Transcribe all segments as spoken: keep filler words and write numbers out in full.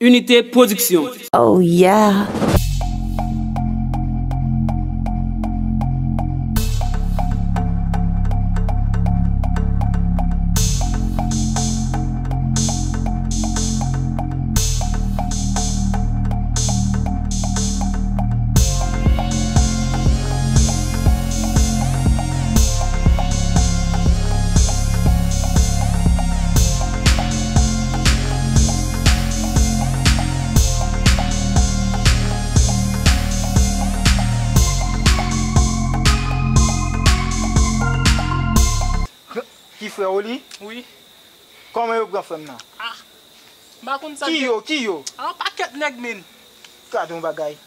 Unité Production. Oh yeah. Ki frè w li? Wi. Kòman yo pran frè m nan? Ah, m pa konn sa. Ki yo? Ki yo? Ah, yon pakèt nèg, men. Gade yon bagay.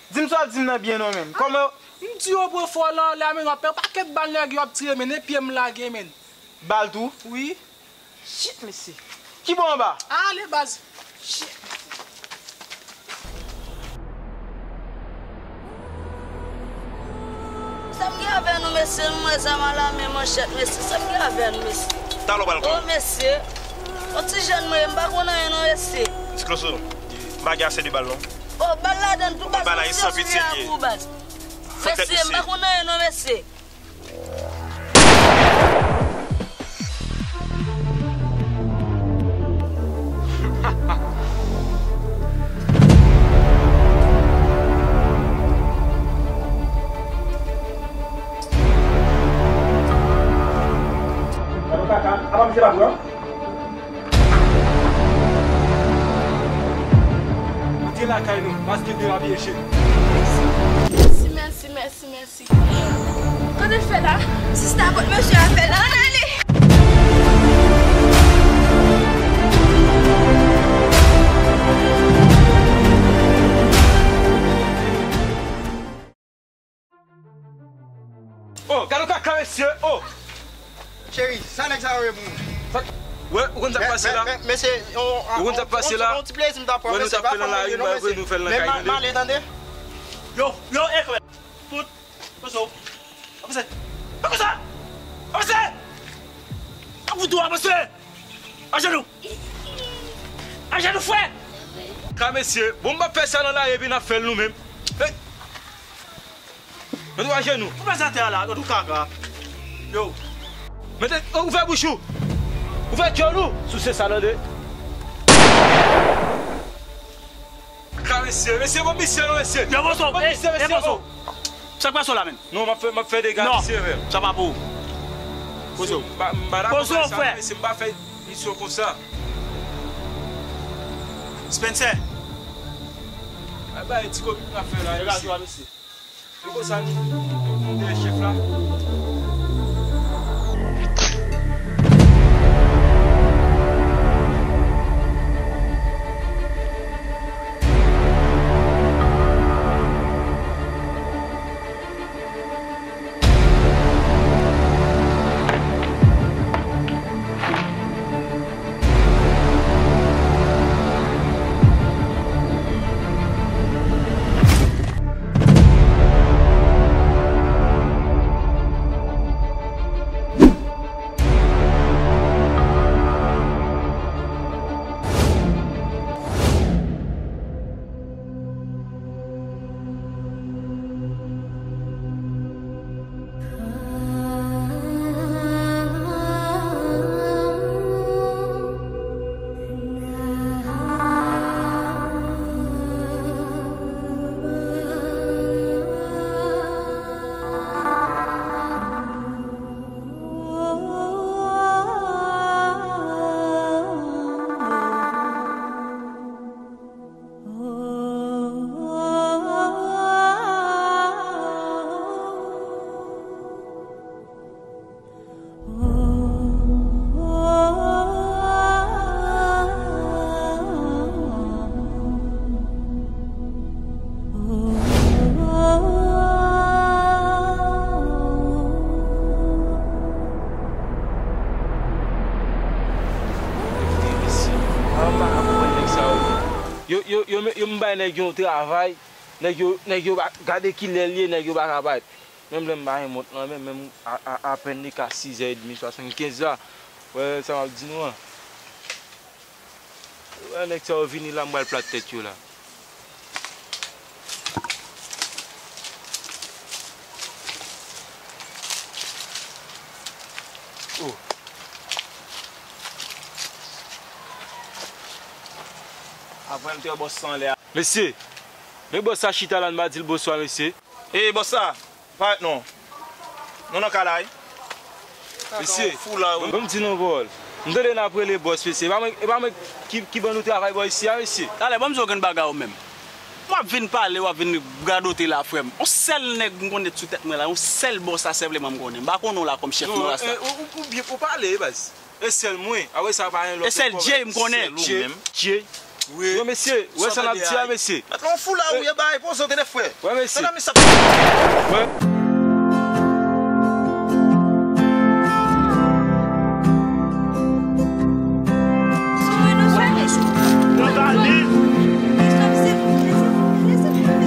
Di m sa w ap di m nan byen non, men. Kòman yo? M di yo pran frè w lan anlè a, men, w ap pè yon pakèt bal nèg yo ap tire, men, e pye m lage, men. Bal tou? Wi. Shit, mesye. Ki bò anba? Ale, baz. Shit. Sa m gen avè nou, mesye? Nou wè zam a la men, manchèt, mesye. Sa m gen avè nou, mesye? Talè w pral konn. O, mesye. Yon ti jèn mwen ye, m pa konn anyen non, mesye. Ti Kloso, m pa gen ase de bal non. O, bal ladann tou, baz. Bal la e san pitye li ye. Mesye, m pa konn anyen non, mesye. Gade kaka, apa misye pa pran? Antre lakay nou, paske l derape, mesye. Mèsi, mèsi, mèsi, mèsi. Kote l fè la? Sista, kot mesye a fè la? Ann ale! Oh, gade yon kaka, mesye. Oh! Cheri, sa nèg sa yo ye pou ou? Sa, wè, ou konn sa k pase la? Mesye, ou konn sa k pase la? Yon ti plezi m ta pran, mesye, pa fè m manje non, mesye. Men m ale, tande? Yo, yo, e, Tout. Avanse. Avanse. Avanse! Avanse! Avanse! Avanse! Ajenou! Ajenou, frè! Ka mesye, bon, m p ap fè sa nan lari epi n ap fè l nou menm. Hey! Mete w ajenou. Ou pa atè a la, ou kaka. Yo. Mete, ouvè bouch ou. Ouvè djòl ou. Souse sa, tande. Ka mesye, mesye, bon misye non, mesye. Yo, Bozo, bon misye, mesye, Bozo. Sa k pase w la menm? Non, m ap fè, m ap fè dega, mesye, menm. Non, sa pa pou ou. Poze w. M pa, m pa dakò avèk sa, mesye, m pa fè misyon konsa. Spencer. Ay, bay ti kopi pou n ap fè la, mesye. Se konsa nou, nou, nou, nou dèyè chèf la. Yo, yo, yo, yo m bay nèg yo yon travay, nèg yo, nèg yo pa, gade kilè l ye, nèg yo pa ka bay. Menm lè m pa gen mont lan, men menm a, a, apèn li ka sizè edmi swasannkenz la. Wè sa m ap di nou an. Wè nèg sa yo vini la, m pral plat tèt yo la. Oh. Apre m te wè bòs sa anlè a. Mesye, men bòs sa chita la, n pa di l bonswa, mesye. Ey, bòs sa, parèt non. Nou nan kay la wi. Mesye, fou la, wi. Ban m di nou yon pawòl. M tande n ap rele bòs, mesye. E pa mwen, e pa mwen ki, ki ban nou travay bò isi a, mesye. Talè, ban m di w yon grenn bagay ou menm. W ap vin pale, w ap vin radote la, frè m. Yon sèl nèg m konnen sou tèt mwen la, yon sèl bòs la sèlman m konnen. M pa konnen w la kòm chèf mwen la sa. Non, e, ou, ou, ou byen, ou pale, baz. E sèl mwen. Apre sa, pa gen lòt. E sèl Jay m konnen. Sèl ou menm. Jay. Wi. Yo, mesye, wè sa n ap di a, mesye. Mèt la, yon fou la, wi, e bay poze w tande, frè. Wè, mesye. Tande, mesye. Wè.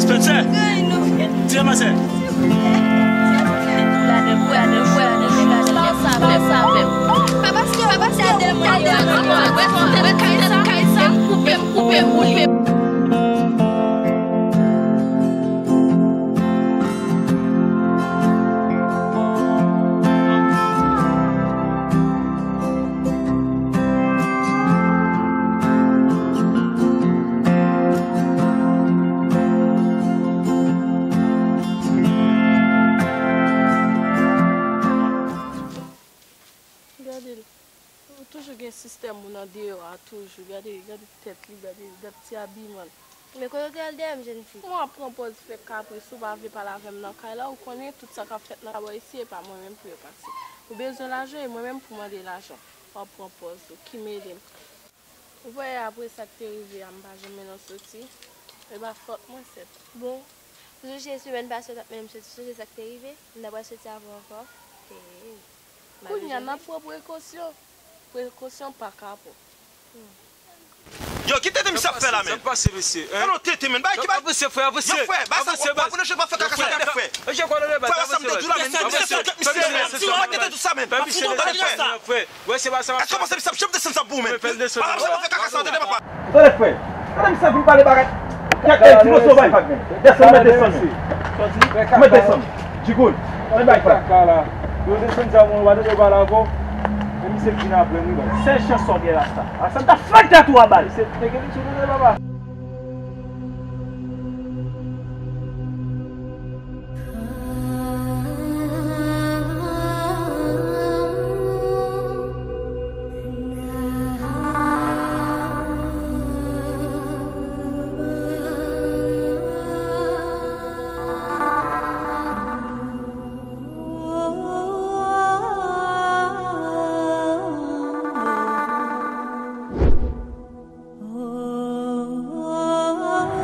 Spencer. Tire masè. Gade l. Ou toujou gen sistèm ou nan deyò a toujou. Gade, gade tèt li, gade, gade ti abiman l. Men kote w te al dèyè m, jèn fi? Ou ap pran pòz fè kapris, ou pa vle pale avè m nan kay la, ou konnen tout sa k ap fèt nan kay la bò isi, e pa mwen menm pou yo pase. Ou bezwen lajan, e mwen menm pou mande lajan. W ap pran pòz ou, ki mele m. Ou wè apre sa k te rive a, m pa janm mennen w soti. E pa fòt mwen, sèt. Bon, ou sonje semèn pase w t ap mennen m soti, sonje sa k te rive? M ta pral soti avè w ankò. Hey. Kounye a, n ap pran prekosyon. Prekosyon pa kapon. Yo, ki tete misye ap fè la, men? Sa pase, mesye, hein? Tande yon tete, men. Bagay ki bay. Avanse, frè, avanse. Yo, frè, bay sa, avanse, w ap, w ap, w ap fè kaka sa, tande, frè. Frè, bay sa, m te di w la, men. Avanse, frè, misye, men. Tande, frè. Wè, se pa sa. Èske w panse misye ap janm desann sa pou ou, men? Fè l desann. Bay sa, w ap fè kaka sa, tande, papa. Tande, frè. Tande misye ap vin pale bagay. Kèk ti moso bay. Desann, mèt desann. Mèt desann. Jigoul. Mèt bay, frè. Kaka la. Yo desann sa, mwen, w pa tande yo pale avè w. Men misye vin apre m, wi, bay. Sèl chans sa w gen la sa. A sa m ta fè tèt ou a bal. Misye te gen misye tande, papa.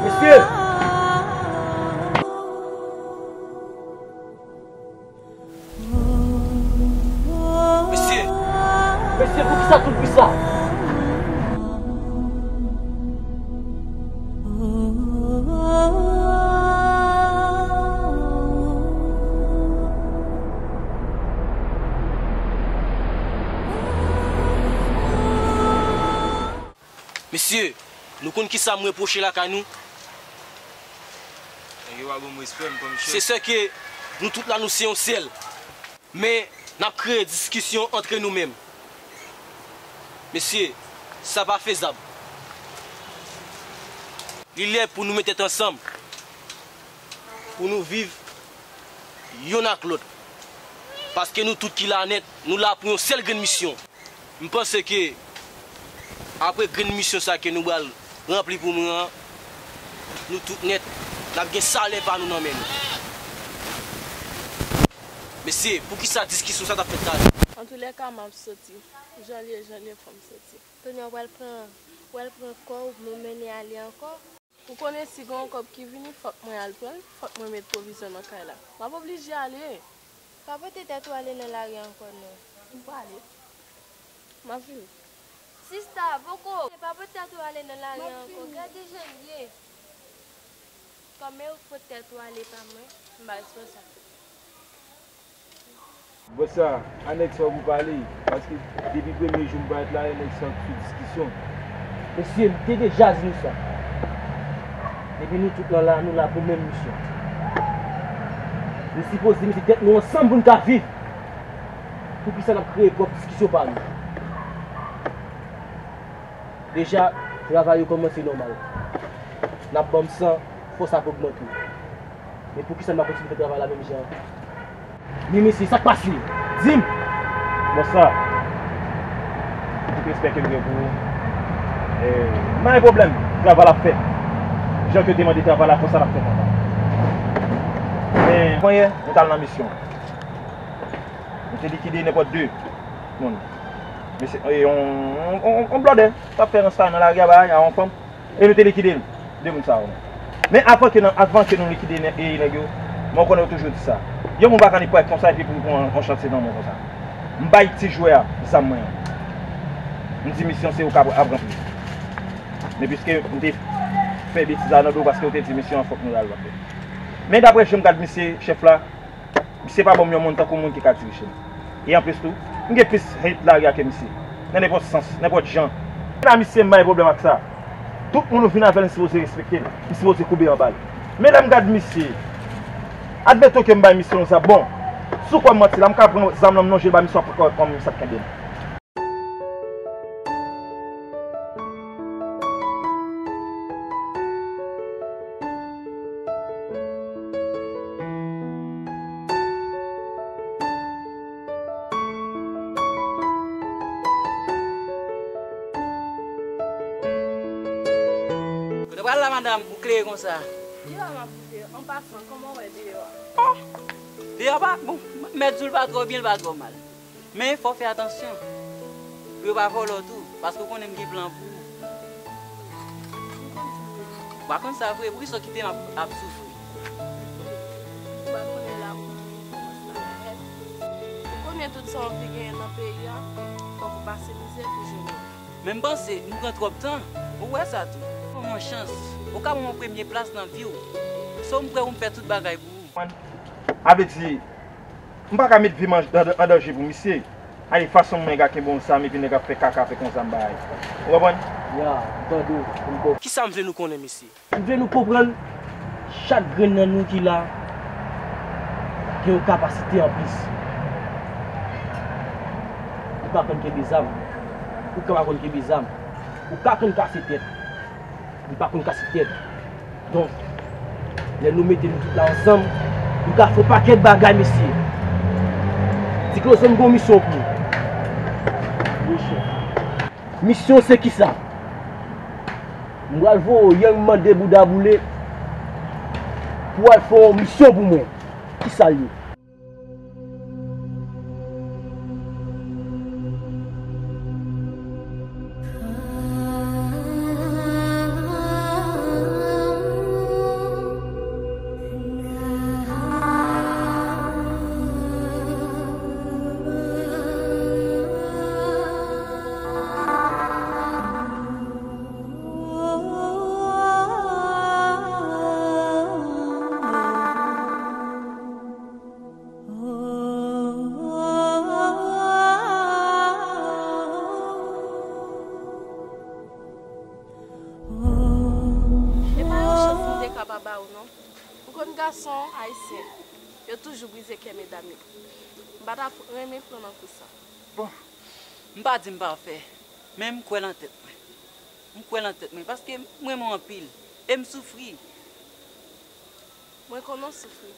Mesye! Mesye! Mesye, poukisa tout bri sa? Mesye, nou konn kisa m repwoche lakay nou? Nèg yo pa ban m respè, m konn chèf. Se sè ke nou tout la, nou se yon sèl. Men, n ap kreye diskisyon antre nou menm. Mesye, sa pa fezab. Li lè pou nou met tèt ansanm, pou nou viv yonn ak lòt. Paske nou tout ki la nèt, nou la pou yon sèl grenn misyon. M panse ke apre grenn misyon sa ke nou pral ranpli pou mwen an, nou tout nèt, n ap gen salè pa nou nan men nou. Mesye, poukisa diskisyon sa t ap fèt talè? Antoulèka, m ap soti. Jan l ye, jan l ye, fò m soti. Kounye a w pral pran, w pral pran kò w, m mennen ale ankò. Ou konnen si gen yon kòb ki vini, fòk mwen al pran l, fòk mwen met pwovizyon nan kay la. M ap oblije ale. Pa pote tèt ou ale nan lari ankò non. M prale. M ap vini. Sista, poko. Pa pote tèt ou ale nan lari ankò. Gade jan l ye. Kòm e ou k pote tèt ou ale, pa mwen, m pa responsab. Bòs sa, a nèg sa w pou pale, paske depi premye jou m parèt la, nèg sa sou diskisyon. Mesye, m te deja di nou sa. Depi nou tout lan la, nou la pou menm misyon. Nou sipoze mete tèt nou ansanm pou n ka viv. Poukisa n ap kreye pwòp diskisyon pa nou? Deja, travay yo kòmanse nòmal. N ap banm san, fòs ap ogmante. Men poukisa n pa kontinye fè travay la menm jan an? Men mesye, sa k pase? Di m! Bòs la, tout respè ke m gen pou ou, eh, m pa gen pwoblèm, travay la ap fèt. Jan ke w te mande travay la, konsa l ap fèt anba. Men, kòman yè, nou t al nan misyon. Nou te likide nenpòt de moun. Mesye, e, on, on, on, on blòdè, t ap fè rans la nan lari a, bay, a on fanm. E nou te likide l. De moun sa yo. Men avan ke, nan, avan ke nou likide nè-, e, nèg yo, mwen konnen yo toujou di sa. Yon moun pa ka ni pwèt konsa epi pou l pran yon chantye nan men w konsa. M bay ti jwè a zam mwen an. M di misyon se ou k ap, ap ranpli. Men piske m te fè betiz la nan do w paske w te di misyon an fòk nou al fè. Men daprè jan m gad misye, chèf la, misye pa ban m yon moun tankou moun ki ka dirije m. E anplis tou, m gen plis hate lari a ke misye. Nan nenpòt sans, nenpòt jan. La misye m pa gen pwoblèm ak sa. Tout moun ou vin avè l, m sipoze respekte l. M sipoze koube anba l. Men lè m gad misye, admeton ke m bay misye yon zam, bon, sou kwè m manti la, m ka pran zam nan m lonje l ba misye, w ap wè kòman misye ap kenbe m. Kote w pral la, madanm, ou klere konsa? Deyò a m ap viv, an pasan, kòman w wè deyò a? Oh! Deyò a pa, bon, m mèt di w l pa twò byen, l pa twò mal. Men fò w fè atansyon pou yo pa vòlè w tou, paske w konnen m gen plan pou ou. M konn sa vre. Ou pa konn sa vre, poukisa w kite m ap, ap soufri? Ou pa konnen lamour li kòmanse avèk S. Ou konnen tout sa w anvi genyen nan peyi a, fòk ou pase mizè pou jwenn li. Men m panse nou pran twòp tan, ou wè sa tou. Ban m yon chans, ou ka ban m yon premye plas nan vi w. So m prè pou m fè tout bagay pou ou. Sa vle di, m pa ka met vi m an, an, an danje pou misye. Gade fason mwen ka kenbe yon zam epi nèg ap fè kaka avèk yon zam bay. Ou konprann? Ya, m tande w, m konprann. Kisa m vle nou konnen, mesye? M vle nou konprann, chak grenn nan nou ki la, gen yon kapasite anplis. Ou ka konn kenbe zam, ou ka pa konn kenbe zam, ou ka konn kase tèt, li pa konn kase tèt. Donk, lè nou mete nou tout la ansanm, nou ka fè yon pakèt bagay, mesye. Ti Klozon, m gen yon misyon pou ou. Wi, chèf. Misyon se kisa? M pral voye w Yang mande bouda boule pou w al fè yon misyon pou mwen. Kisa l ye? E pa yon chans m te ka pa ba ou non. Ou konn gason ayisyen, yo toujou brize kè medam yo. M pa ta renmen pran nan kou sa. Bon, m pa di m pafè, men m kwè nan tèt mwen. M kwè nan tèt mwen, paske m renmen w anpil, e m soufri. Mwen konnen w soufri.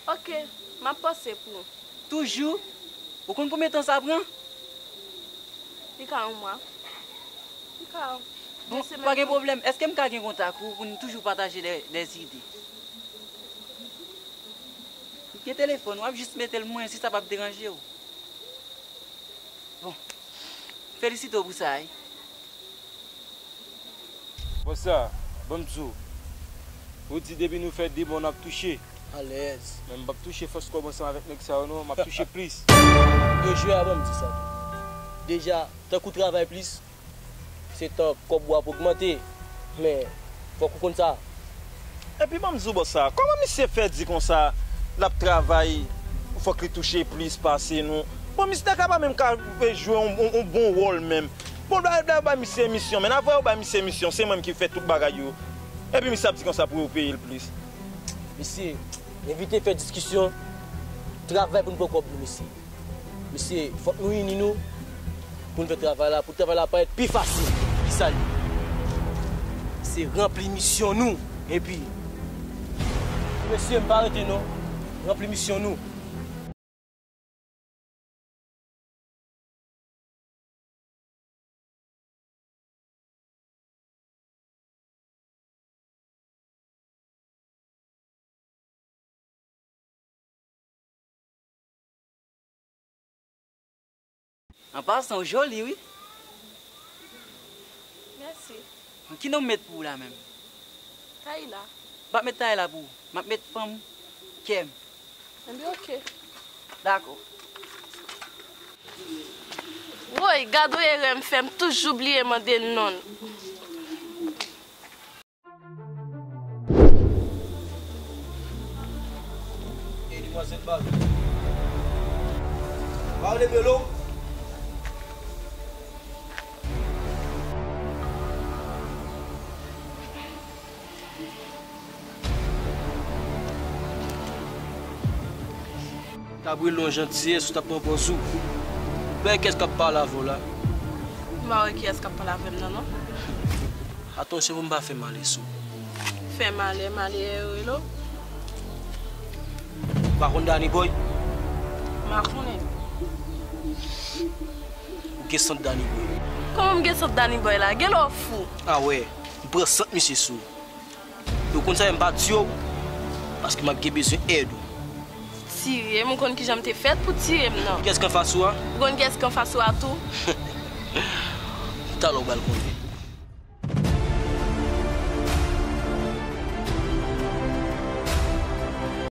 Oke, m ap panse pou ou. Toujou? Ou konn konbyen tan sa pran? Li ka yon mwa. Li ka de semèn tou. Bon, pa gen pwoblèm. Èske m ka gen kontak ou pou n toujou pataje de, de zide? M gen telefòn, w ap jis mete l mwen si sa p ap deranje w. Bon, felisite w pou sa, wi. Bon sa, ban m di w. Ou di depi nou fè de bon, n ap touche. Alèz. Men m p ap touche fòs kòb ansanm avèk nèg sa yo non, m ap touche plis. Yo jwe a, ban m di sa tou. Deja, tank ou travay plis, se tank kòb ou ap ogmante. Men, fòk ou konn sa. Epi ban m di w bòs sa, kòman misye fè di konsa, l ap travay, fòk li touche plis pase nou? Bon, misye ta ka pa menm ka jwe yon, yon, yon bon wòl menm. Bon, ba, ba, ba misye misyon, men avan yo ba misye misyon, se mwen menm ki fè tout bagay yo. Epi misye ap di konsa pou yo peye l plis. Mesye, evite fè diskisyon, travay pou n pran kòb nou, mesye. Mesye, fòk nou ini nou pou n fè travay la, pou travay la parèt pi fasil. Ki sa l ye? Se ranpli misyon nou, epi, mesye, m pa rete non. Ranpli misyon nou. An pasan, ou joli, wi. Mèsi. Ki non m met pou ou la menm? Kayla. M p ap met Kayla pou ou. M ap met fanm kè m. Enben, oke. Dakò. Woy, gad yon erè m fè, m toujou bliye mande non l. Ey, demwazèl, ba. Ba w lemelo. T ap rele yon jantiyès, ou t ap pran pòz ou. Ou pa wè kiyès k ap pale avè w la? M pa wè kiyès k ap pale avè m nan, non. Atansyon pou m pa fè malè sou ou. Fè malè, malè, rele w. Ou pa konn Danny Boy? M pa konnen. Ou gen sant Danny Boy. Kòman m gen sant Danny Boy la? Genlè w fou. A wè, m pran sant misye sou ou. E w konn sa fè m pa tiye w? Paske m ap gen bezwen èd ou. Tiye m? Ou konn kijan m te fèt pou tiye m nan? Kiyès k anfas ou a? Ou konn kiyès k anfas ou a tou? Talè w pral konnen.